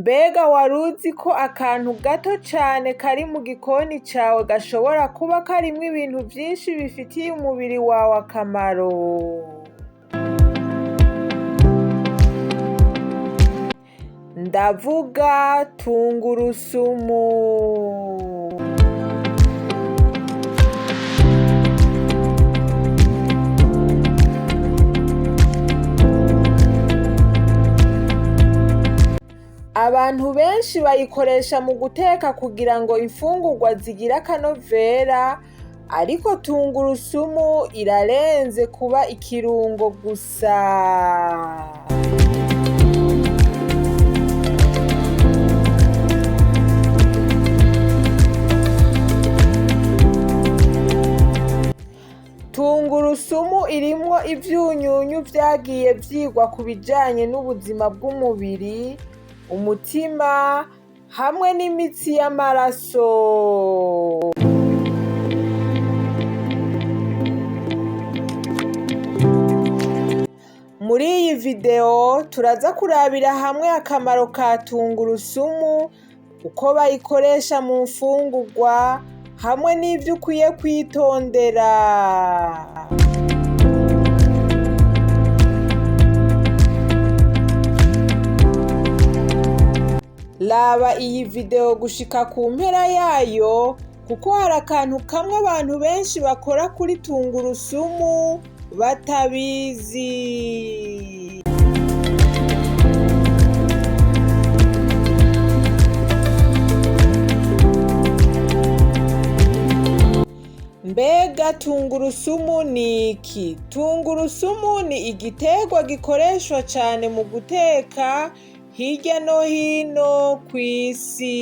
Mbega waruzi ko akantu gato cane kari mu gikoni cawe gashobora kuba karimwo ibintu vyinshi bifitiye umubiri wawe akamaro? Ndavuga tungurusumu. Abantu benshi bayikoresha mu guteka kugira ngo imfungurwa zigire akanovera, ariko tungurusumu irarenze kuba ikirungo gusa. Tungurusumu irimwo ivyunyunyu vyagiye vyigwa ku bijanye n'ubuzima bw'umubiri, umutima hamwe n'imitsi y'amaraso. Muri iyi video turaza kurabira hamwe akamaro ka tungurusumu, uko bayikoresha mu mfungurwa hamwe n'ivyo ukwiye kwitondera. Raba iyi video gushika ku mpera yayo kuko hari akantu kamwe abantu benshi bakora kuri tungurusumu batabizi. Mbega tungurusumu ni iki? Tungurusumu ni igiterwa gikoreshwa cane mu guteka hirya no hino kw'isi.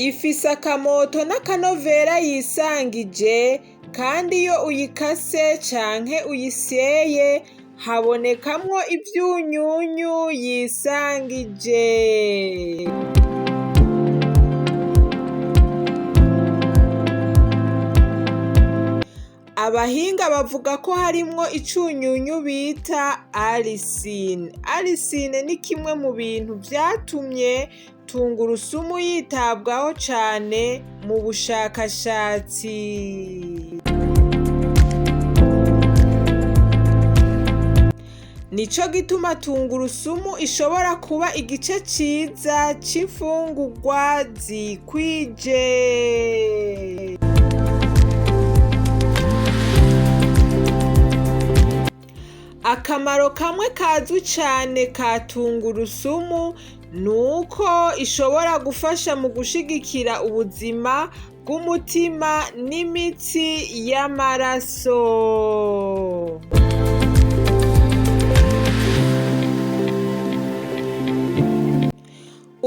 Ifise akamoto n'akanovera yisangije kandi iyo uyikase canke uyisyeye habonekamwo ivyunyunyu yisangije. Abahinga bavuga ko harimwo icunyunyu bita arisine. Arisine ni kimwe mu bintu vyatumye tungurusumu yitabwaho cane mu bushakashatsi. Nico gituma tungurusumu ishobora kuba igice ciza c'imfungurwa zikwije. Akamaro kamwe kazwi cane ka tungurusumu nuko ishobora gufasha mu gushigikira ubuzima bw'umutima n'imitsi y'amaraso.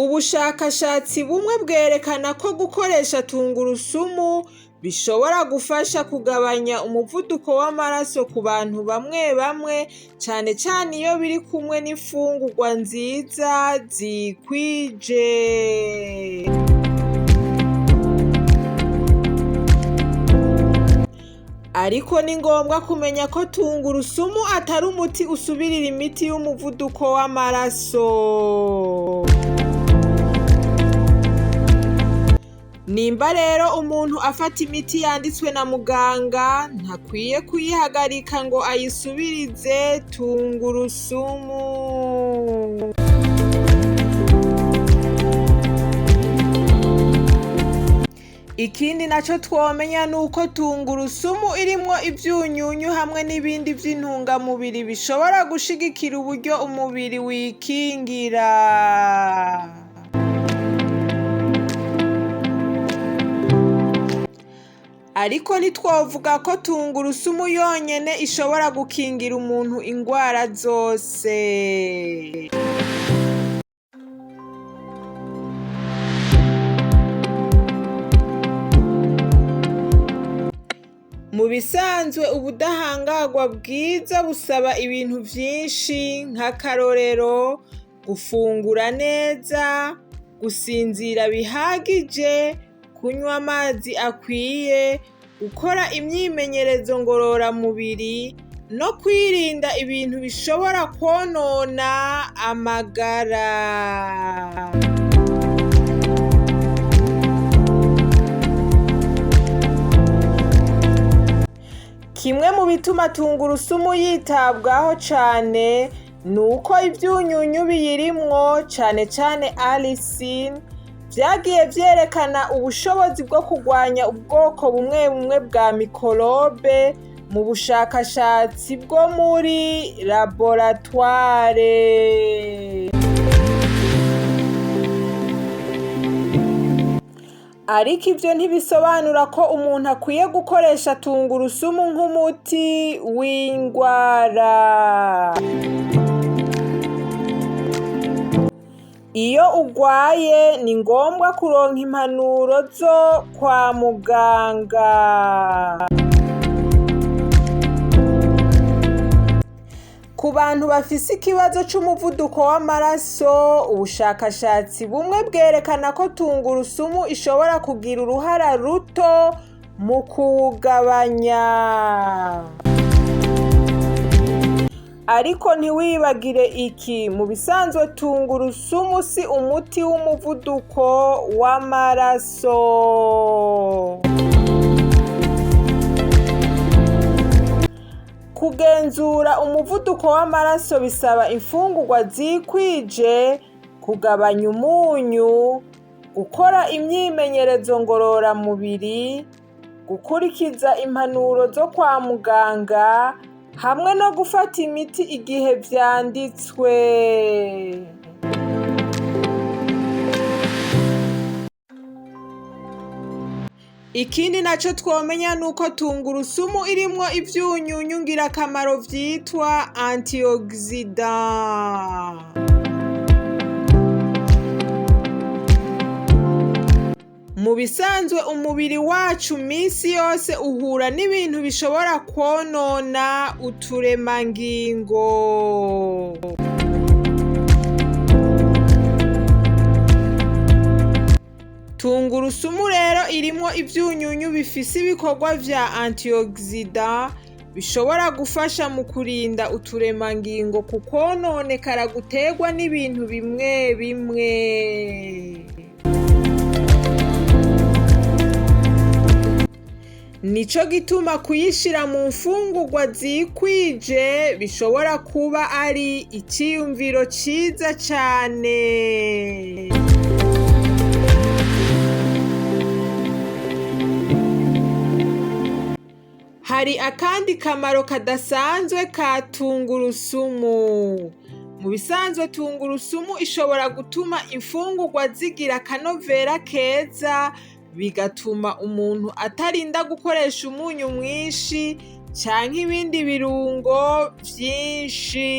Ubushakashatsi bumwe bwerekana ko gukoresha tungurusumu bishobora gufasha kugabanya umuvuduko w'amaraso ku bantu bamwe bamwe, cane cane iyo biri kumwe n'imfungurwa nziza zikwije. Ariko ni ngombwa kumenya ko tungurusumu atari umuti usubirira imiti y'umuvuduko w'amaraso. Nimba rero umuntu afata imiti yanditswe na muganga ntakwiye kuyihagarika ngo ayisubirize tungurusumu. Ikindi naco twomenya nuko tungurusumu irimwo ivyunyunyu hamwe n'ibindi vy'intungamubiri bishobora gushigikira uburyo umubiri wikingira. Ariko ntitwovuga ko tungurusumu yonyene ishobora gukingira umuntu ingwara zose. Mu bisanzwe ubudahangarwa bwiza busaba ibintu vyinshi nk'akarorero gufungura neza, gusinzira bihagije, kunywa amazi akwiye, gukora imyimenyerezo ngororamubiri no kwirinda ibintu bishobora kwonona amagara. Kimwe mu bituma tungurusumu yitabwaho cane ni uko ivyunyunyu biyirimwo cane cane allicin vyagiye vyerekana ubushobozi bwo kurwanya ubwoko bumwe bumwe bwa mikorobe mu bushakashatsi bwo muri laboratware. Ariko ivyo ntibisobanura ko umuntu akwiye gukoresha tungurusumu nk'umuti w'indwara. Iyo urwaye ni ngombwa kuronka impanuro zo kwa muganga. Ku bantu bafise ikibazo c'umuvuduko w'amaraso, ubushakashatsi bumwe bwerekana ko tungurusumu ishobora kugira uruhara ruto mu kuwugabanya. Ariko ntiwibagire iki, mu bisanzwe tungurusumu si umuti w'umuvuduko w'amaraso. Kugenzura umuvuduko w'amaraso bisaba imfungurwa zikwije, kugabanya umunyu, gukora imyimenyerezo ngororamubiri, gukurikiza impanuro zo kwa muganga, hamwe no gufata imiti igihe vyanditswe. Ikindi naco twomenya nuko tungurusumu irimwo ivyunyunyu ngirakamaro vyitwa antioxidant. Mu bisanzwe umubiri wacu misi yose uhura n'ibintu bishobora kwonona uturemangingo. Tungurusumu rero irimwo ivyunyunyu bifise ibikorwa vya antioxidant bishobora gufasha mu kurinda uturemangingo ku kwononekara guterwa n'ibintu bimwe bimwe. Nico gituma kuyishira mu mfungurwa zikwije bishobora kuba ari iciyumviro ciza cane. Hari akandi kamaro kadasanzwe ka tungurusumu. Mu bisanzwe tungurusumu ishobora gutuma imfungurwa zigira akanovera keza, bigatuma umuntu atarinda gukoresha umunyu mwinshi canke ibindi birungo vyinshi.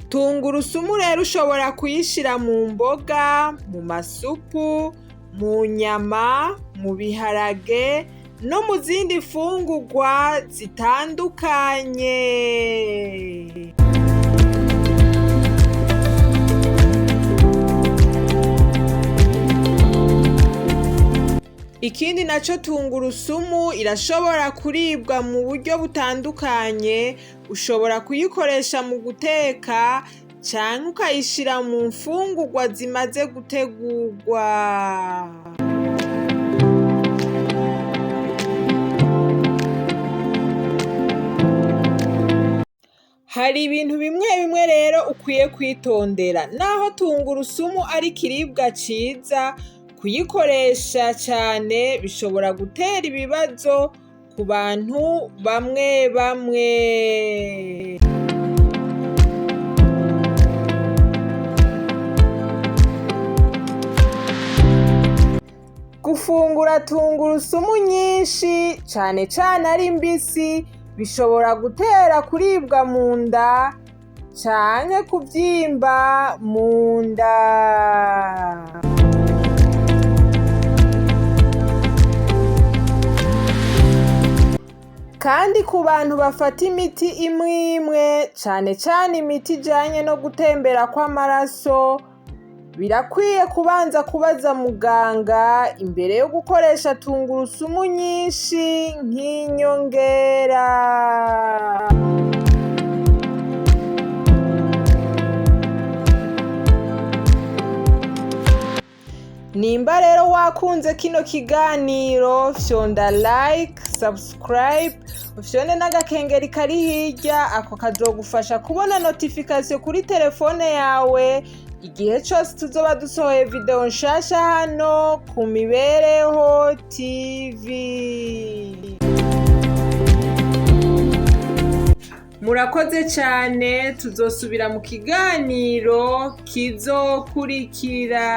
Tungurusumu rero ushobora kuyishira mu mboga, mu masupu, mu nyama, mu biharage no mu zindi mfungurwa zitandukanye. Ikindi naco tungurusumu irashobora kuribwa mu buryo butandukanye, ushobora kuyikoresha mu guteka canke ukayishira mu mfungurwa zimaze gutegurwa. Hari ibintu bimwe bimwe rero ukwiye kwitondera. Naho tungurusumu ari ikiribwa ciza, kuyikoresha cane bishobora gutera ibibazo ku bantu bamwe bamwe. Gufungura tungurusumu nyinshi cane cane ari mbisi bishobora gutera kuribwa mu nda canke kuvyimba mu nda. Kandi ku bantu bafata imiti imwe imwe cane cane imiti ijanye no gutembera kw'amaraso, Birakwiye kubanza kubaza muganga imbere yo gukoresha tungurusumu nyinshi nk'inyongera. Nimba rero wakunze kino kiganiro, fyonda like, subscribe, ufyonde n'agakengeri kari hirya. Ako kazogufasha kubona notification kuri telefone yawe igihe cose tuzoba dusohoye video nshasha hano ku Mibereho TV. Murakoze cyane, tuzosubira mu kiganiro kizokurikira.